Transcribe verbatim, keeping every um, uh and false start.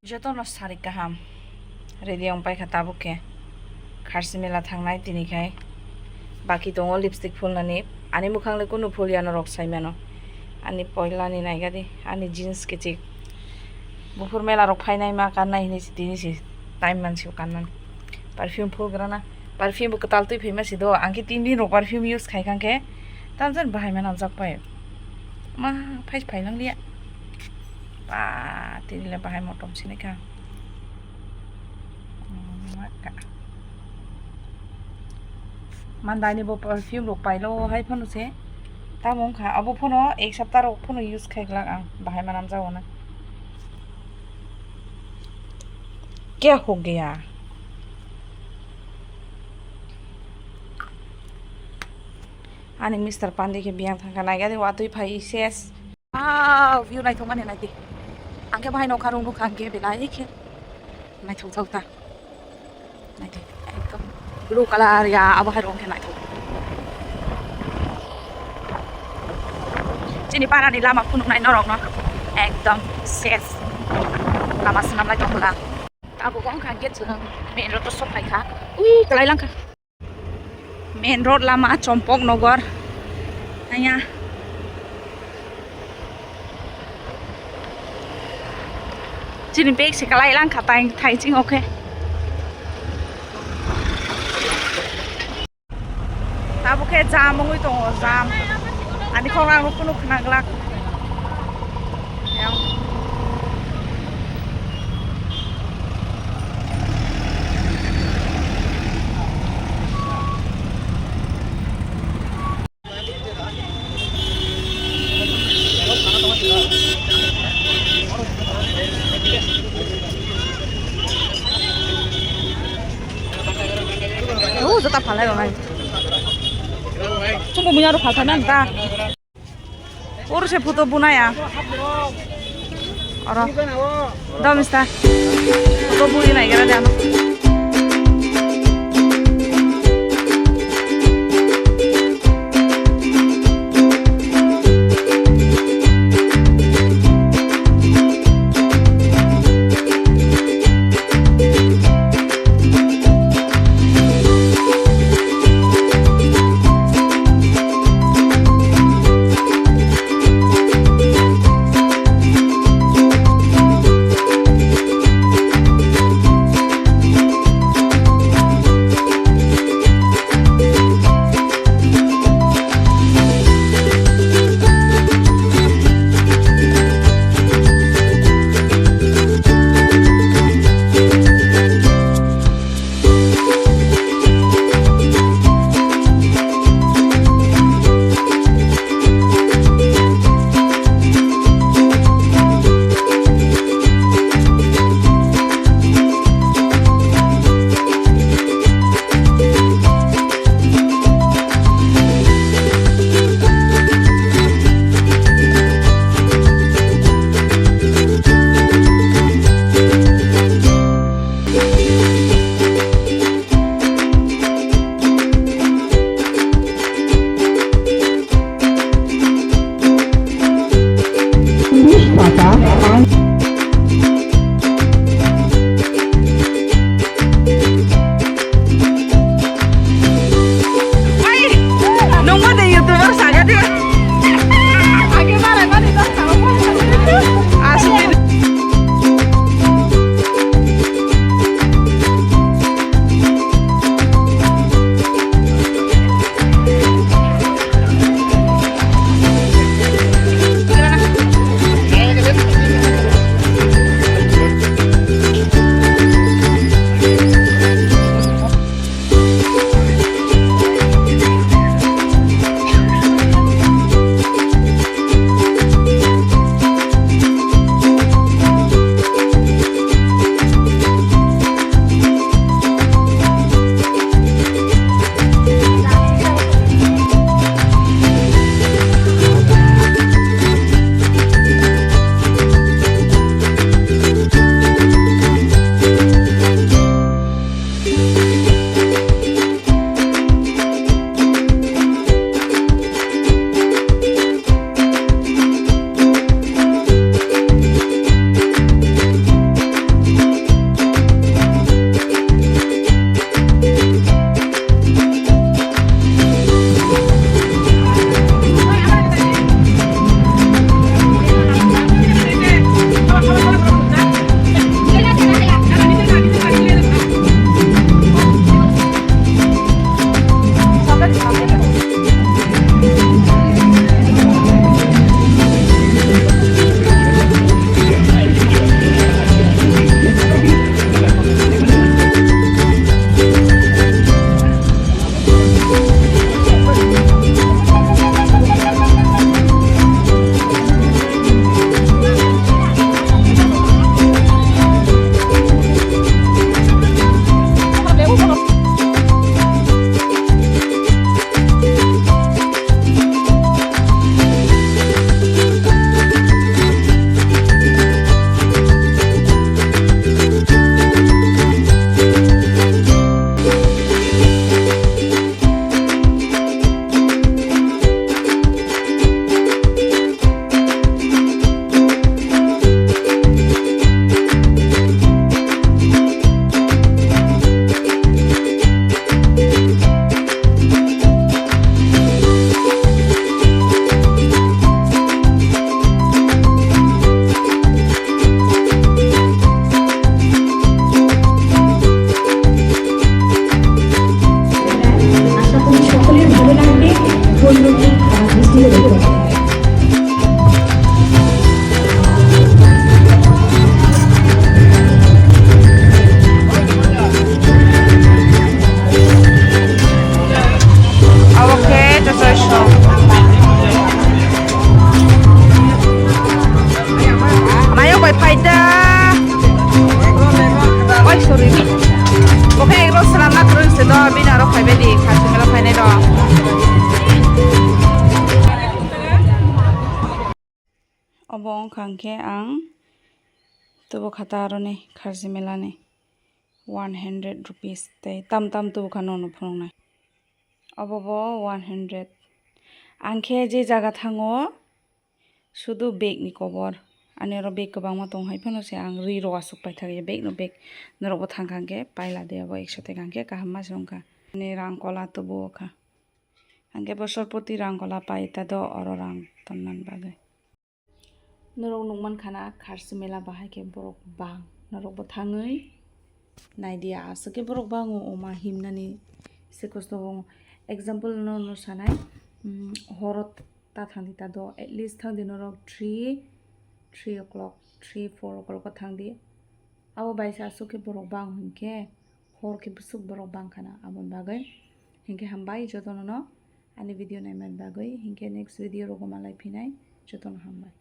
Jotono sari kaham. Ready wng paikha tabuk khe. Kharsi mela thangnai tini khai. Baki tongo lipstick phulnani. Ani mwkhang le kunu phulya norok sai mano. Ani poila ni naigadi. Ani jeans kichik. Buphur mela rok phainai ma kannai hinwi si tini si time mansi kannani. Perfume phulgrana. Perfume bo kwtal twi phaima si do. Ang khe tin din rok perfume use khai kha khe. Tamjani bahai ma nangjak pai. Ma phai phai lang liya. Ba, tini le bahai motom sini kha. Hmm, ma ka. Mandai ni bo perfume rok pailo hai phano se. Tamo wngkha, abo phano ek sapta rok phano use khai glak ang, bahai ma namjago na. Kya ho gaya? Ani Mister Pandey khe biyang thangkha, naigadi watwi phai ses. Wow, view naithok mani naidi. Ang khe bahai nokha rung nukha, ang khe belai khe naithok thok ta. Naidi, ekdom blue colour ya, abo hai rung khe naithok. Chini para ni lama phunuknai norok no ekdom ses. Lama swnam lai tong bwla. Tabuk wngkha gate swrwng, main road o sok phaikha. Ui, kwlai langkha. Main road lama Chompok Nogor. Hanya. Chini bag se kwlai langkha tai thaichingo khe. Tabuk khe jam wngwi tongo, jam. Ani khorang rok kunu khna glak. Yang. Oh, jota phalai rok nai. Chumbo muya rok phalai nang ta. Oro se photo bunaya. Oro. Dam sta. Photo buni nai gara dam. Kha hwnkhe ang tubu kha ta aroni kharchi melani one hundred rupees tei tam tam tubu kha nono phunuknai. Obo bo one hundred. Ang khe je jaga thango sudu bag ni kobor. Ani oro bag kwbangma tong hai phano se ang ri rok aswk paithak ya bag no bag. Norok bo thang kha hwnkhe paila de abo ekso taka hwnkhe kaham ma se wngkha. Ani rang kola tubu o kha. Hwnkhe bosor poti rang kola pai ta do oro rang tonnani bagwi. Norok nukman khana kharchi mela bahai khe borok bang. Norok bo thangwi nai di aswk khe borok bango oma himnani se kosto bo. Example no no sanai, mm, horo ta thang di ta do at least thang di norok three, three o'clock, three, four o'clock o thang di. Abo bai se aswk khe borok bang hwnkhe hor khe bwswk borok bang khana aboni bagwi. Hinkhe hambai jotono no ani video naimani bagwi. Hinkhe next video rogo malai phinai, jotono hambai.